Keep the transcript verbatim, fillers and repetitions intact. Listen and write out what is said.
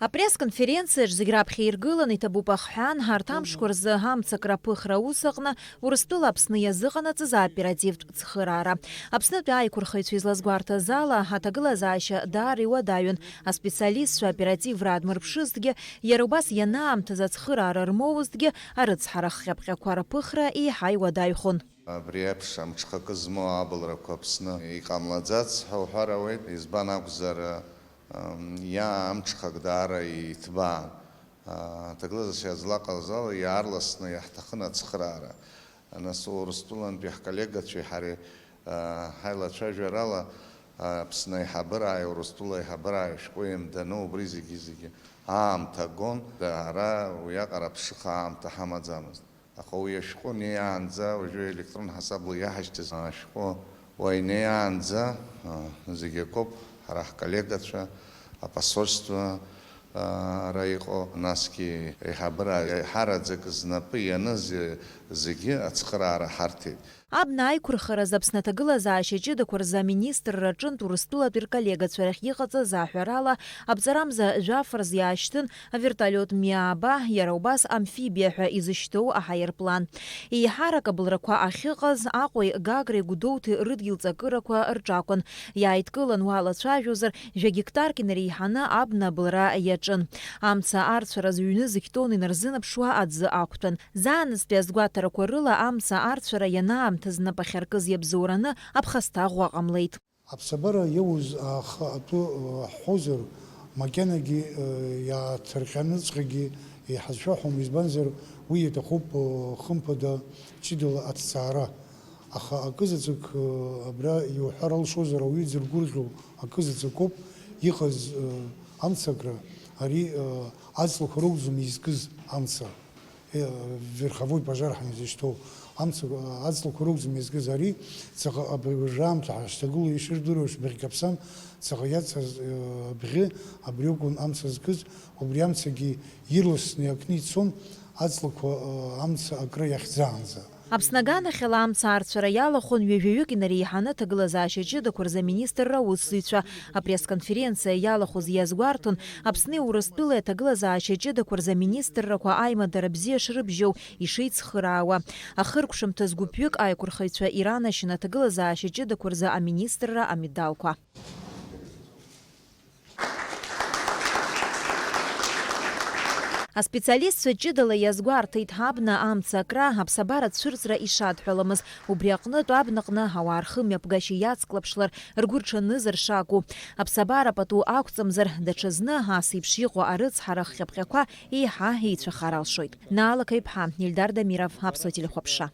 Апресс-конференциаҿ зегь раԥхьа иргыланы иҭабуп ахҳәаан, ҳарҭ амшқәа рзы амцакра аԥыхра аус аҟны Урыстәыла Аԥсны иазыҟанаҵаз аоперативтә цхыраара. Аԥснытәи аиқәырхаҩцәа излазгәарҭаз ала, аҭагылазаашьа даара иуадаҩын, аспециалистцәа аоперативра аадмырԥшызҭгьы, иара убас ианаамҭаз ацхыраара рмоузҭгьы, арыцҳара хҟьаԥҟьақәа рыԥыхра еиҳа иуадаҩхон. Абри еиԥш амҽхакы змоу абылрақәа Аԥсны иҟамлаӡац ҳәа уҳәар ауеит, избан акәзар, ам, иа-, амҽхак даара иҭбаан. А, аҭагылазаашьа злаҟаз ала иаарласны иаҳҭахын ацхыраара. Нас Урыстәылантәи ҳколлегацәеи ҳареи, а, ҳаилацәажәарала, а, Аԥсны аиҳабырааи Урыстәыла аиҳабырааи ашәҟәы еимданы убри зегьы-зегьы аамҭа гон, ара уиаҟара аԥшыха аамҭа ҳамаӡамызт. Аха уи ашәҟәы неиаанӡа, уажәы електрон ҳасабла иаҳашьҭыз ашәҟәы уа инеиаанӡа, а, зегь акоуп, ҳара ҳколлегацәа, апосольство, а, ара иҟоу, насгьы аиҳабыра аиҳараӡак знапы ианыз зегьы ацхыраара ҳарҭеит. Абна аиқәырхараз Аԥсны аҭагылазаашьа ҷыдақәа рзы аминистрра аҿынтә Урыстәылатәи рколлегацәа рахь иҟаҵаз аҳәарала, аԥҵарамза жәаф рзы иаашьҭын, авертолиот Ми-ааба, иара убас амфибиа ҳәа изышьҭоу аҳаирплан. Еиҳарак абылрақәа ахьыҟаз Аҟәеи Гагреи Гәдоуҭеи рыдгьыл ҵакырақәа рҿакәын. Иааидкылан уалацәажәозар, жәа гектарк инареиҳаны абна абылра иаҿын. Амца арцәара зыҩны зықьтон инарзынаԥшуа аӡы ақәтәан. Заанаҵтәи азгәаҭарақәа рыла амца арцәара ианаамҭаз нап ахьаркыз иабзоураны аԥхасҭа ӷәӷәа ҟамлеит. Аԥсабара иоуз аха атәы, э, ҳҳәозар, макьанагьы, э, иааҭырҟьаныҵәҟьагьы еиҳазшәаҳәом, избанзар, уи иаҭахуп, э, хымԥада, ҷыдала аҭҵаара. Аха акызаҵәык, э, абра иуҳәар алшозар, ауаҩы дзыргәырӷьо акызаҵәык ауп иҟаз, э, амцакра, ари, э, аҵлақәа ракәӡам изкыз амца. Э, верховой пожар ҳәа изышьҭоу амца, э, аҵлақәа ракәӡам иазкыз ари, ҵаҟа абри уажәраамҭа ҳашҭагылоу ишырдыруа шәбыӷь каԥсан, ҵаҟа иаҵаз, э, абӷьы, абри акәын амца зкыз, убри амцагьы ирласны иакны ицон, аҵлақәа, э, амца акра иахьӡаанӡа. Аԥсны аганахьала амца арцәара иалахәын ҩажәаҩык инареиҳаны аҭагылазаашьа ҷыдақәа рзы аминистрра аусзуҩцәа. Апресс-конференциа иалахәыз иазгәарҭон Аԥсни Урыстәылеи аҭагылазаашьа ҷыдақәа рзы аминистррақәа аимадара бзиа шрыбжьоу, ишеицхыраауа. Ахыркәшамҭаз гәыԥҩык аиқәырхаҩцәа иранашьан аҭагылазаашьа ҷыдақәа рзы аминистрра амедалқәа. Аспециалистцәа ҷыдала иазгәарҭеит, абна амца акра аԥсабара цәырҵра ишадҳәаламыз, убри аҟнытә абнаҟны ауаа рхымҩаԥгашьа иацклаԥшлар, ргәы рҽанызар шакәу. Аԥсабара пату ақәҵамзар, даҽазны ас еиԥш иҟоу арыцҳара хҟьаԥҟьақәа еиҳа еицәахар алшоит. Наала Қаиԥҳа, Ельдар Дамиров, Аԥсуа телехәаԥшра.